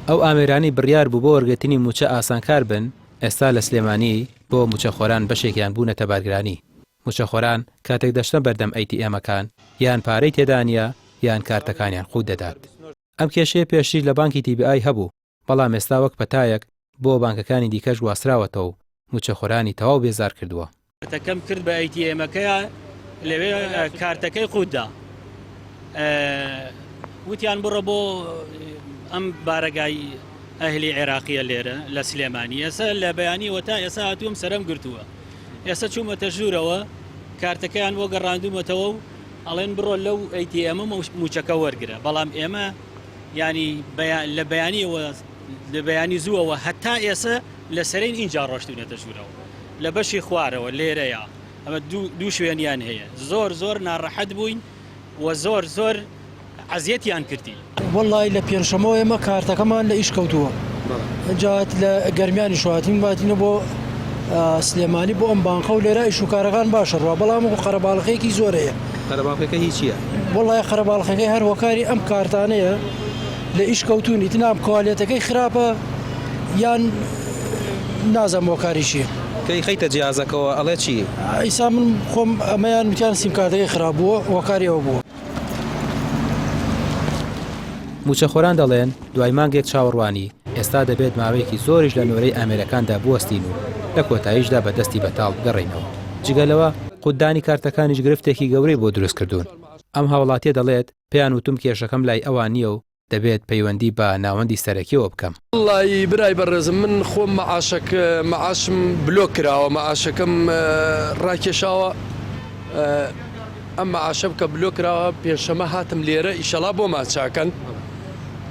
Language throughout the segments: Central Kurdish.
ئەو ئامێرانەی بڕیار بوو بۆ وەرگرتنی مووچە ئاسانکار بن، ئێستا لە سلێمانی بۆ مووچەخۆران بەشێکیان بوونەتە بارگرانی. مووچەخۆران کاتێک دەچنە بەردەم ئەی تی ئێمەکان، یان پارەی تێدا نییە یان کارتەکانیان قووت دەدات. ئەم کێشەیە پێشتریش لە بانکی تی بی ئای هەبوو، بەڵام ئێستا وەک پەتایەک بۆ بانکەکانی دیکەش گواستراوەتەوە و مووچەخۆرانی تەواو بێزار کردووە. کارتەکەم کرد بە ئەی تی ئێمەکەیا لەوێ کارتەکەی قوت دا وتیان بڕۆ بۆ ئەم بارەگای ئەهلی عێراقیە لێرە لە سلێمانی ئێستا لە بەیانیەوە تا ئێستا هاتووم سەرم گرتووە ئێستا چوومەتە ژوورەوە کارتەکەیان بۆ گەڕاندوومەتەوە و ئەڵێن بڕۆ لەو ئەی تی ئێمە موچەکە وەرگرە بەڵام ئێمە ینی لە بەیانیەوە لە بەیانی زووەوە هەتا ئێسە لە سەرین ئینجا ڕۆشتونەتە ژوورەوە لە بەشی خوارەوە لێرەیە ئەمە دوو شوێنیان هەیە زۆر زۆر ناڕەحەت بووین و زۆر زۆر عەزیەتیان کردین. وەڵای لە پێنجشەمەوە ئێمە کارتەکەمان لە ئیش کەوتووە ئینجا لە گەرمیانیش هاتین هاتینە بۆ سلێمانی بۆ ئەم بانقە و لێرە ئیش و کارەکان باشە ڕوا بەڵام وەکو قەرەباڵغێکی زۆر هەیە. قەرەباڵغەکە هی چییە؟ وەڵای قەرەباڵغەکەی هەر هۆکاری ئەم کارتانەیە لە ئیش کەوتوون ئیتنام کوالێتەکەی خراپە یان نازانم هۆکاری چییە. کەی خەیتە جیازەکەوە ئەڵێ چی؟ ئیسا من خۆم ئەمەیان وتیان سیم کارتەکەی خراپ بووە هۆکاری ئەوە بووە. مووچەخۆران دەڵێن، دوای مانگێک چاوەڕوانی، ئێستا دەبێت ماوەیەکی زۆریش لە نۆرەی ئامێرەکاندا بوەستین و لە کۆتاییشدا بە دەستی بەتاڵ بگەڕێینەوە. جگە لەوە، قوتدانی کارتەکانیش گرفتێکی گەورەی بۆ دروستکردوون. ئەم هاوڵاتییە دەڵێت، پێیان وتوم کێشەکەم لای ئەوان نییە و دەبێت پەیوەندی بە ناوەندی سەرەکیەوە بکەم. وەڵایی برای بەڕێزم من خۆم مەعاشەک مەعاشم بلۆک کراوە مەعاشەکەم ڕاکێشاوە ئەم مەعاشەم کە بلۆک کراوە پێنجشەمە هاتم لێرە ئیشەڵا بۆمان چاکەن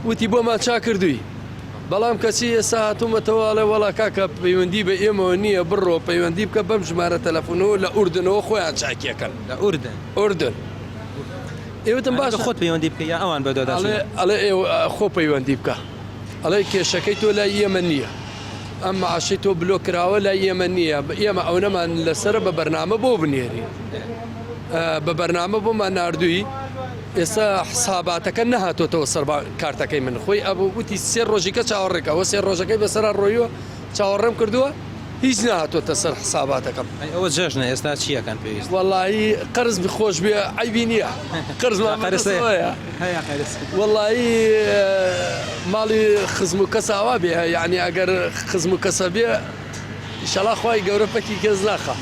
وتی بۆمان چا کردووی بەڵام کەچی ئێستا هاتوومەتەوە ئەڵێ وەڵا کاکە پەیوەندی بە ئێمەوە نییە بڕۆ پەیوەندی بکە بەم ژمارە تەلەفۆنەوە لە ئوردنەوە خۆیان چاکیەکەن لە ئوردن ئوردن ئێ وتم باشە خۆت پەیوەندی بکە یا ئەوان بەدواداچوون ئەڵێ خۆ پەیوەندی بکە ئەڵێ کێشەکەی تۆ لای ئێمە نییە ئەم معاشەی تۆ بلۆک کراوە لای ئێمە نییە ئێمە ئەونەمان لەسرە بە بەرنامە بۆ بنێری بە بەرنامە بۆمان نردووی ئێستا حساباتەکە نەهاتۆتەوە سەر کارتەکەی من خۆی ئەبوو وتی سێ ڕۆژیکە چاوەڕێکەوە سێ ڕۆژەکەی بەسەر ڕۆیوە چاوەڕێم کردووە هیچ نەهاتۆتە سەر حساباتەکەم. ئەی ئەوە جەژنە ئێستا چی ئەکەن پێویستە. وەڵایی قەرز خۆش بێ عەیبی نیە قەرزمان بەدەستەوەیە وەڵایی ماڵی خزم و کەس ئاوا بێ یەعنی ئەگەر خزم و کەسە بێ ئیشەڵا خوای گەورە پەکی کەس ناخا.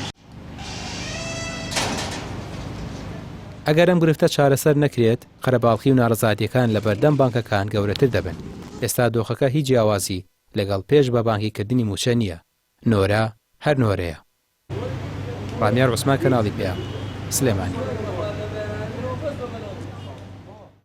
ئەگەر ئەم گرفتە چارەسەر نەکرێت، قەرەباڵخی و ناڕەزایەتییەکان لەبەردەم بانکەکان گەورەتر دەبن. ئێستا دۆخەکە هیچ جیاوازی لەگەڵ پێش بە بانکی کردنی مووچە نییە، نۆرە هەر نۆرەیە. ڕامیار عوسمان کەناڵی پەیام، سلێمانی.